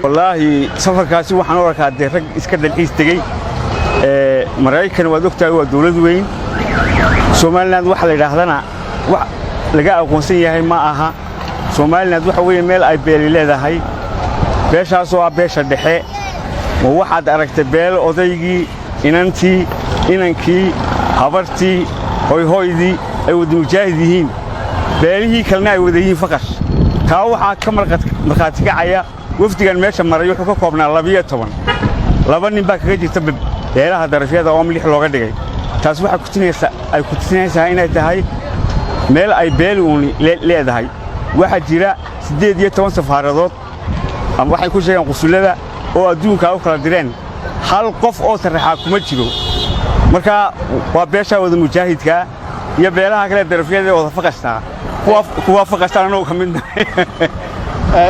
Wallaahi, safarkaasi waxaan u arkaa dee rag iska dalxiis tegey. Maraykan waad ogtahay, waa dawlad weyn. Somaliland waxa la yidhaahdana wax laga aqoonsan yahay ma aha. Somaliland waxa weeye meel ay beeli leedahay, beeshaasoo ah beesha dhexe. Ma waxaad aragtay beel odaygii, inantii, inankii, habartii, hoyhoydii ay wada mujaahid yihiin, beelihii kalena ay wada yihiin faqash? Taa waxaa ka markhaati kacaya wafdigan meesha maray wuxuu ka koobnaa 12. Laba nin baa kaga jirta beelaha darafyada oo milix looga dhigay. Taas waxay ay ku tusinaysaa inay tahay meel ay beel uuni leedahay. Waxaa jira 18 safaaradood ama waxay ku sheegeen qusullada oo adduunka u kala direen. Hal qof oo sarraxaa kuma jiro. Marka waa beeshaa wada mujaahidkaa iyo beelaha kale darafyada ee wada faqashtaa. Kuwa faqashtaan annagu ka midnahay.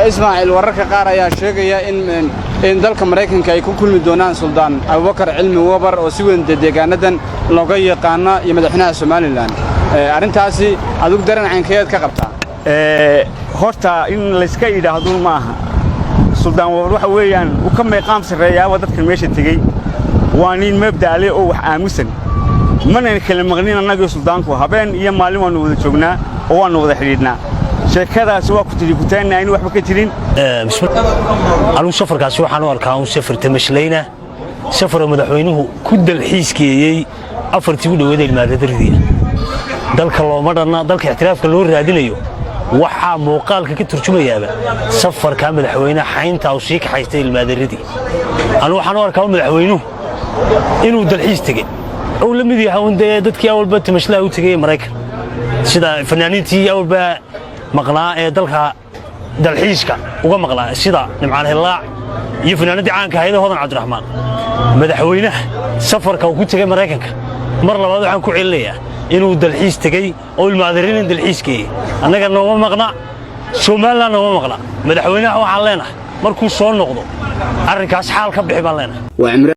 Ismaaciil, wararka qaar ayaa sheegaya in dalka Maraykanka ay ku kulmi doonaan Suldaan Abubakar Cilmi Wabar, oo si weyn deegaanadan looga yaqaano, iyo madaxweynaha Somaliland. Arrintaasi adigu daran caynkeed ka qabtaa? Horta in layska yidhaahduun ma aha. Suldaan Wabar waxa weeyaan uu ka meeqaam sarreeyaaba dadkan meesha tegey. Waa nin mabda'le oo wax aamusan. Manan kala maqnin annagii suldaanku, habeen iyo maalin waannu wada joognaa oo waannu wada xidhiidhnaa. Sheekadaasi waa ku tidhi kutaanna aynu waxba ka jirin. Anugu safarkaasi waxaan u arkaa un safar tamashlayna, safaroo madaxweynuhu ku dalxiiskeeyey afartii u dhoweeda ilmaadadardiya. Dalka looma dhanna, dalka ixtiraafka loo raadinayo. Waxaa muuqaalka ka turjumayaaba safarkaa madaxweyne xaynta uu sii kaxaystay ilmaadaradii. Anu waxaan u arkaa madaxweynuhu inuu dalxiis tegey uu la mid yahay un dee dadkii awalba tamashlaha u tegay Maraykan, sida fanaaniintii awalba maqnaa ee dalka dalxiiska uga maqnaa, sida Nimcaan Hillaac iyo fanaanaddii caanka ahayd Hodan Cabdiraxmaan. Madaxweynaha safarka uu ku tegay Maraykanka, mar labaad waxaan ku celinayaa inuu dalxiis tegey oo ilmaadarinin dalxiis geeyey. Annaga nooma maqna, Somaliland nooma maqna. Madaxweynaha waxaan leenahay, markuu soo noqdo arrinkaas xaal ka bixi baan leenahay.